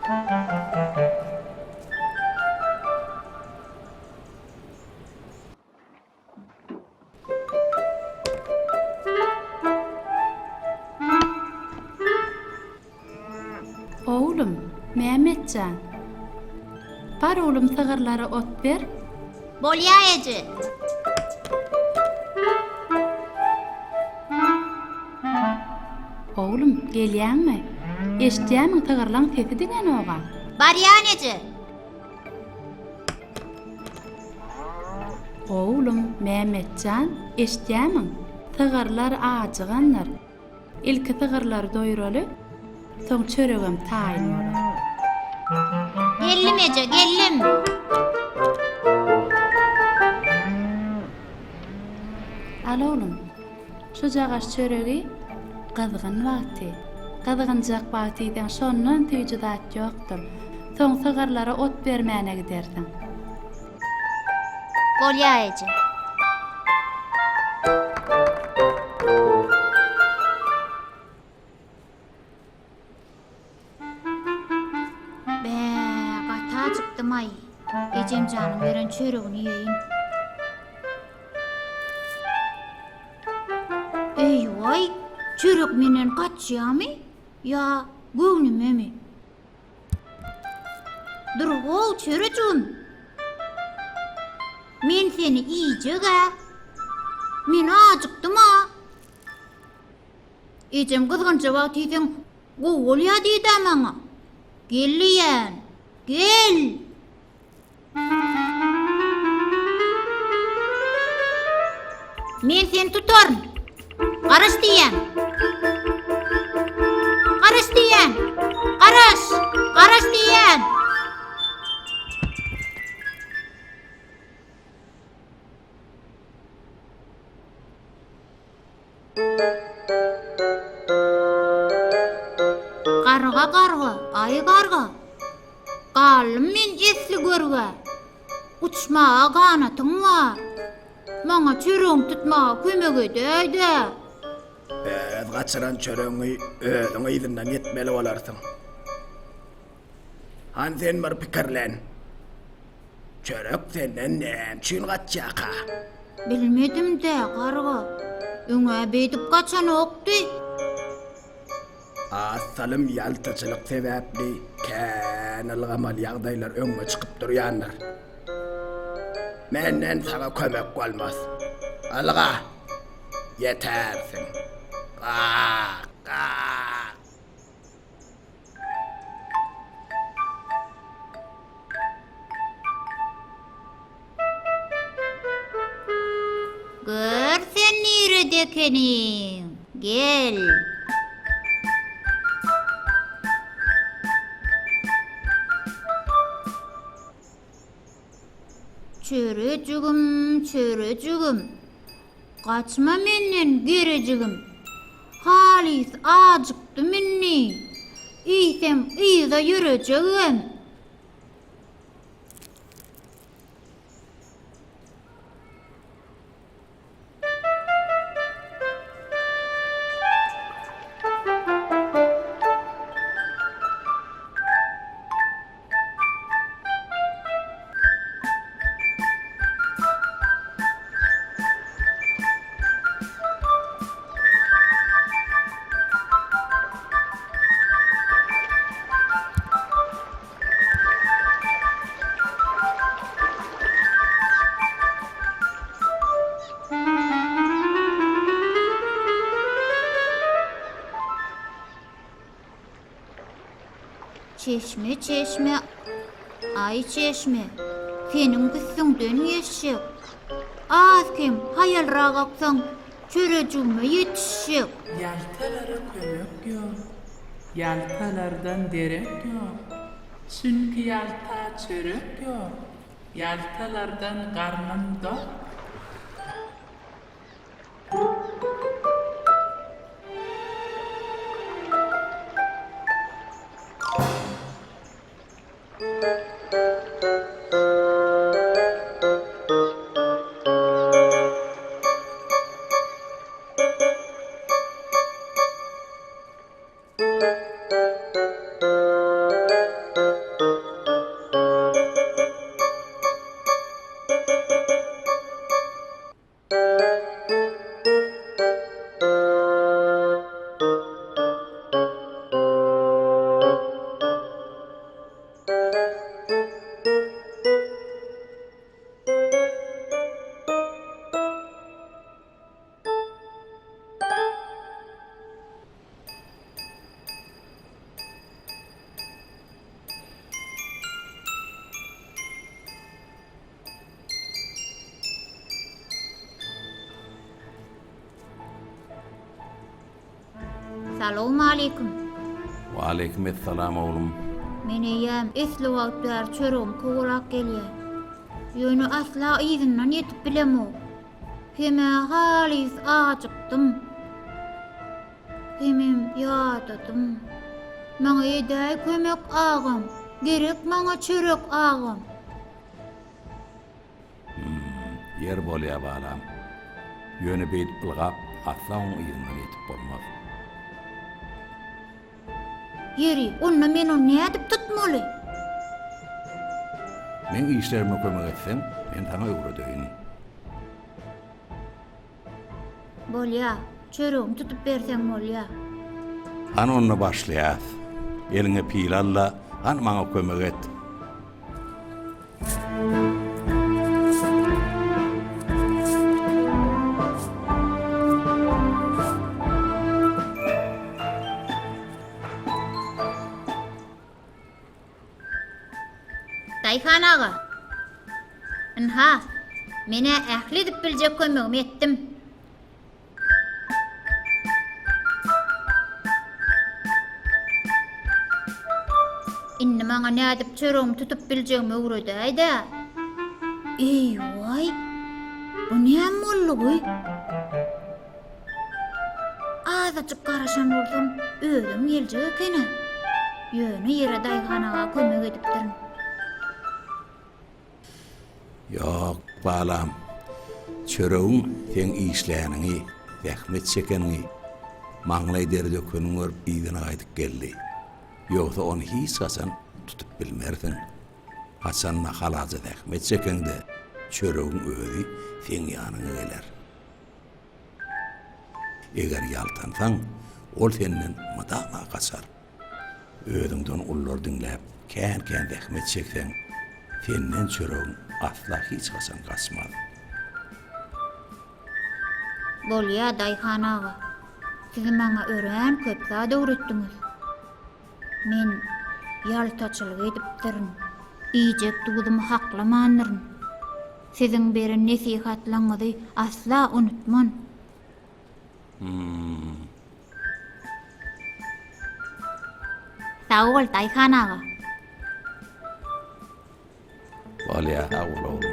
Oglum, Mämmet jan. Bar oglum sygyrlara ot ber. Bolýa eje. Oglum, gelýäňmi? Eşidýämiň sygyrlaň sesi diňenoga. Barýan eje. Oglum, Mämmetjan, eşidýämiň? Sygyrlar ajygandyr. Ilki sygyrlary doýuraly, soň çöregem taýyn bolar. Geldim eje, geldim. Al oglum, şujagaş çöregi gyzgyn wagty. Gyzgynjak wagty iýseň şondan süýji zat ýokdur. Soň sygyrlara ot bermäne gidersiň. Bolýa eje. Bä, gaty ajykdym-aý. Ejem janyň beren çöregini iýeýin. Eý-waý, çörek menden gaçýamy ýa göwnümemi? Dur-how, çörejigim. Men seni iýjeg-ä. Men ajykdym-a. Ejem gyzgynja wagt iýseň gowy bolýa diýd-ä maňa. Gel diýýän, gel! Men seni tutaryn. Garaş diýýän. Garaş diýýän. Garaş! Garaş diýýän. Garga garga, aý garga. Galdym men esli görgä. Uçmaga ganatyň bar. Maňa çöregiňi tutmaga kömek edäý-dä. Öz gaçyran çöregiňi özüň yzyndan ýetmeli bolarsyň. Hany sen bir pikirlen. Çörek senden näme üçin gaçýarka? Bilmedim-dä, garga. Öň-ä beýdip gaçanokdy. Az salym ýaltaçylyk sebäpli kän ylgamaly ýagdaýlar öňüňe çykyp durýandyr. Menden saňa kömek bolmaz. Ylga! Ýetersiň. Gak! Gak! Gör sen nirede ekeniň. Gel. Çörejigim, çörejigim. Gaçma menden gerejigim. Halys ajykdym indi. Iýsem yza ýörejegem. Çeşme çeşme aý çeşme seniň üstüňden geçjek az kem haýalrak aksaň çörejigime ýetişjek. Ýaltalara kömek ýok, ýaltalardan derek ýok, Çünki ýalta çörek ýok, ýaltalardan garnym dok. Salowmaleýkim. Waleýkim essalam oglum. Men eýýäm esli wagt bäri çöregimi kowalap gelýän. Ýöne asla yzyndan ýetip bilemok. Hemä halys ajykdym. Hemem ýadadym. Maňa edäý kömek agam. Gerek maňa çörek agam. Hum, ýer bolýa balam. Ýöne beýdip ylgap, asla oň yzyndan ýetip bolmaz. Ýeri, onda men ony nädip tutmaly? Meň işlerime kömek etseň, men saňa öwredeýin. Bolýa, çöregimi tutup berseň bolýa. Hany onda başlaýas. Eliňe pil al-da, hany maňa kömek et. Daýhan aga! Ynha, men-ä ähli edip biljek kömegimi etdim. Indi maňa nädip çöregimi tutup biljegimi öwredäý-dä. Eý-waý! Bu näme boldugy? Azajyk garaşan bolsam, özüm geljek eken-ä. Ýöne ýere daýhan aga kömek edipdirin. Ýok, balam. Çöregiň seň işläniňi, zähmet çekeniňi, maňlaý der dökeniňi görüp yzyna gaýdyp geldi. Ýogsa ony hiç haçan tutup bilmersiň. Haçanda halaja zähmet çekeňde, çöregiň özi seň ýanyňa geler. Eger ýaltansaň, ol senden mydama gaçar. Özüňden ululary diňläp, kän-kän zähmet çekseň, senden çöregiň asla hiç haçan gaçmaz. Bolýa, Daýhan aga. Siz maňa örän köp zat öwretdiňiz. Men ýaltaçylyk edipdirin. Iýjek duzumy haklamandyryn. Siziň beren nesihatlaryňyzy asla unutman. Sag bol, Daýhan aga. Bolýa, sag bol oglum.